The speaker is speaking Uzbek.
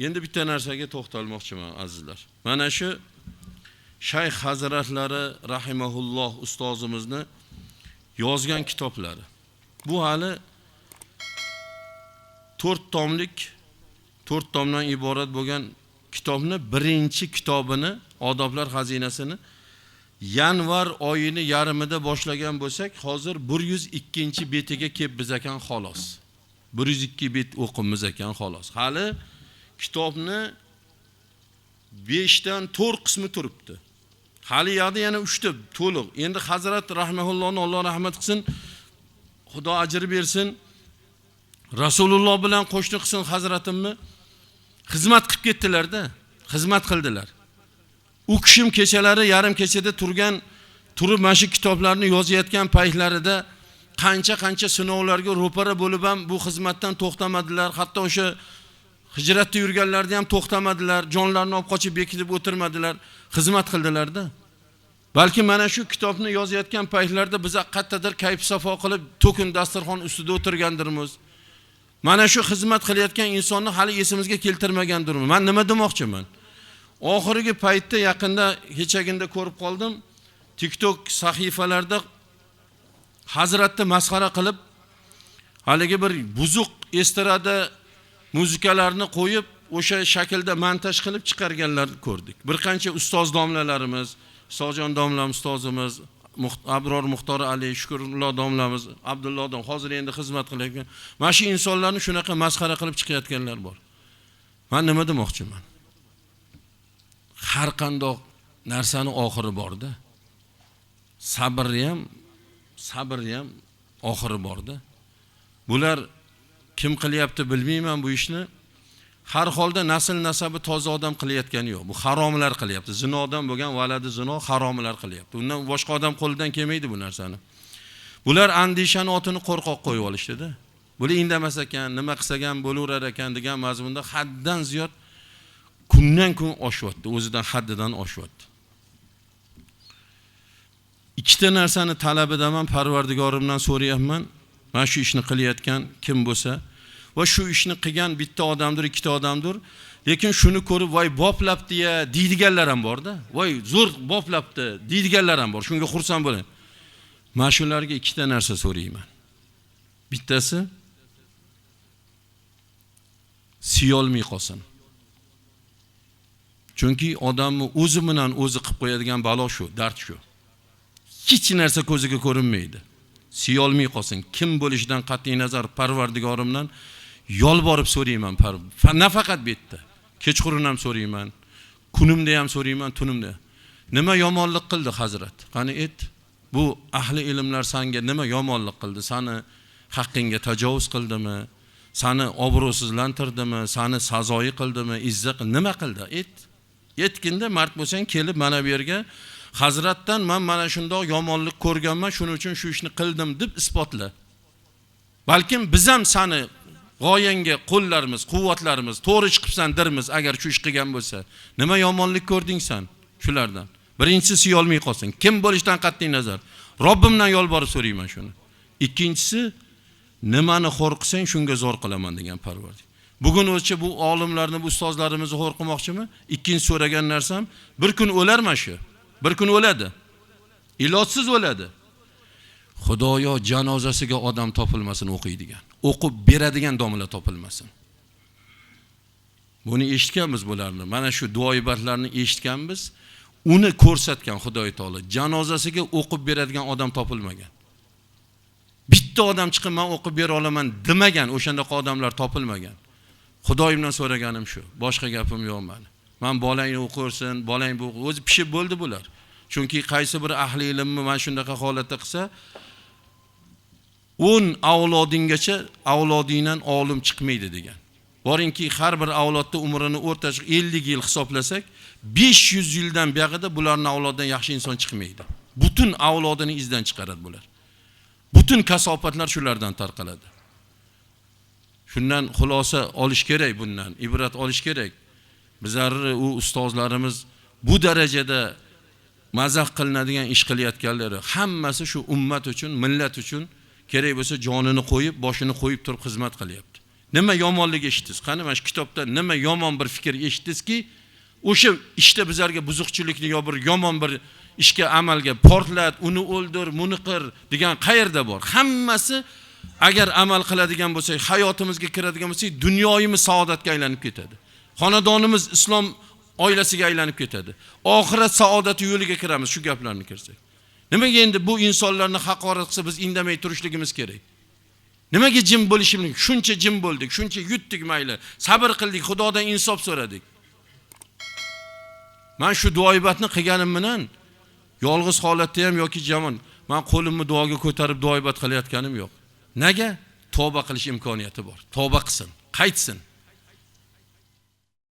Endi bitta narsaga to'xtalmoqchiman, azizlar. Mana shu Shayx hazratlari rahimahulloh ustozimizni yozgan kitoblari. Bu hali 4 tomlik, 4 tomdan iborat bo'lgan kitobni birinchi kitobini, Odoblar xazinasini yanvar oyini yarmida boshlagan bo'lsak, hozir 102-betiga kelib biz ekan xolos. 102 bet o'qimiz ekan xolos. Hali kitobni 5 dan 4 qismi turibdi. Hali yoqda yana 3 ta to'liq. Endi Hazrat rahimahullohni Alloh rahmat qilsin, Xudo ajr bersin. Rasululloh bilan qo'shni qilsin hazratimni, xizmat qilib ketdilar-da, xizmat qildilar. U kishim kechalari yarim kechada turib mana shu kitoblarni yozayotgan paytlarida qancha-qancha sinovlarga ro'para bo'lib ham bu xizmatdan to'xtamadilar. Hatto o'sha hijratda yurganlarda ham to'xtamadilar, jonlarini olib qochib bekitib o'tirmadilar, xizmat qildilar-da. Balki mana shu kitobni yozayotgan paytlarda biz qayerdadir kayf safo qilib to'kin dasturxon ustida o'tirgandirmiz. Mana shu xizmat qilayotgan insonni hali esimizga keltirmagandirmiz. Men nima demoqchiman? Oxirgi paytda yaqinda kechaginda ko'rib qoldim. TikTok sahifalarida hazratni masxara qilib, haligi bir buzuq estrada muzikalarni qo'yib, o'sha shaklda montaj qilib chiqarganlar ko'rdik. Bir qancha ustoz domlalarimiz, Sojon domlam ustozimiz, Abror Muxtor Ali, Shukrullo domlamiz, Abdulloh dom hozir endi xizmat qilayotgan. Mana shu insonlarni shunaqa masxara qilib chiqayotganlar bor. Men nima demoqchiman? Har qanday narsani oxiri bor-da. Sabr ham oxiri bor-da. Bular kim qilyapti bilmayman bu ishni. Har holda nasl nasabi toza odam qilayotgani yo'q. Bu haromlar qilyapti. Zinodan bo'lgan valadi zino haromlar qilyapti. Undan boshqa odam qo'lidan kelmaydi bu narsani. Bular andishani otini qo'rqoq qo'yib olishdi-da. Bular indamas ekan, nima qilsak ham bo'laverar ekan degan mazmunda haddan ziyod kundan kun oshyapti, o'zidan haddidan oshyapti. Ikkita narsani talabidaman, Parvardigorimdan so'rayapman. Mana shu ishni qilayotgan kim bo'lsa va shu ishni qilgan bitta odamdir, ikkita odamdir, lekin shuni ko'rib voy boplabdi-ya deydiganlar ham bor-da. Voy zo'r boplabdi deydiganlar ham bor. Shunga xursand bo'ling. Mana shularga ikkita narsa so'rayman. Bittasi siyolmay qolsin. Chunki odamni o'zi bilan o'zi qilib qo'yadigan balo shu, dard shu. Hech narsa ko'ziga ko'rinmaydi. Siyolmay qolsin. Kim bo'lishidan qat'iy nazar Parvardigorimdan yolborib so'rayman. Nafaqat bu yerda. Kechqurun ham so'rayman, kunimda ham so'rayman, tunimda. Nima yomonlik qildi hazrat? Qani ayt. Bu ahli ilmlar senga nima yomonlik qildi? Seni haqqingga tajovuz qildimi? Seni obro'sizlantirdimi? Seni sazoyi qildimi? Izzat nima qildi? Ayt. Aytginda mard bo'lsang kelib mana bu yerga hazratdan men mana shundoq yomonlik ko'rganman, shuning uchun shu ishni qildim deb isbotla. Balkim biz ham seni g'oyangga qo'llarimiz, quvvatlarimiz to'g'ri chiqibsan dirmiz agar shu ish qilgan bo'lsa. Nima yomonlik ko'rding sen shulardan? Birinchisi siyolmay qolsin. Kim bo'lishidan qat'iy nazar. Robbimdan yolborib so'rayman shuni. Ikkinchisi nimani xo'r qilsang shunga zo'r qilaman degan Parvardigor. Bugun o'zicha bu olimlarni, bu ustozlarimizni xo'r qilmoqchimi? Ikkinchi so'ragan narsam, bir kun o'larman shu. Bir kun o'ladi. Ilojsiz o'ladi. Xudoyo janozasiga odam topilmasin o'qiydigan. O'qib beradigan domla topilmasin. Buni eshitganmiz bularni. Mana shu duoibatlarni eshitganmiz. Uni ko'rsatgan Xudoy taolo janozasiga o'qib beradigan odam topilmagan. Bitta odam chiqib men o'qib bera olaman demagan, o'shandaqa odamlar topilmagan. Xudoyimdan so'raganim shu. Boshqa gapim yo'q meni. Men bolangni o'qirsin, bolang bu o'zi pishib bo'ldi bular. Chunki qaysi bir ahli ilmni mana shundaqa holatda qilsa 10 avlodinggacha avlodingdan olim chiqmaydi degan. Boringki har bir avlodda umrini o'rtacha 50 yil hisoblasak, 500 yildan buyog'ida bularning avlodidan yaxshi inson chiqmaydi. Butun avlodini izdan chiqaradi bular. Butun kasofatlar shulardan tarqaladi. Shundan xulosa olish kerak, bundan ibrat olish kerak. Bizlarni u ustozlarimiz bu darajada mazax qilinadigan ish qilayotganlari hammasi shu ummat uchun, millat uchun kerak bo'lsa jonini qo'yib, boshini qo'yib turib xizmat qilyapti. Nima yomonlik eshitdingiz? Qani mana shu kitobda nima yomon bir fikr eshitdingizki, o'sha ishda bizlarga buzuqchilikni yo bir yomon bir ishga, amalga portlat, uni o'ldir, buni qir degan qayerda bor? Hammasi agar amal qiladigan bo'lsak, hayotimizga kiradigan bo'lsak, dunyoyimiz saodatga aylanib ketadi. Xonadonimiz islom oilasiga aylanib ketadi. Oxirat saodati yo'liga kiramiz shu gaplarni kirsak. Nimaga endi bu insonlarni haqorat qilsa biz indamay turishligimiz kerak? Nimaga jim bo'lishimiz? Shuncha jim bo'ldik, shuncha yutdik mayli, sabr qildik, Xudodan insof so'radik. Men shu duoibatni qilganim bilan yolg'iz holatda ham yoki jamon, men qo'limni duoga ko'tarib duoibat qilayotganim yo'q. Nega? Tavba qilish imkoniyati bor. Tavba qilsin, qaytsin.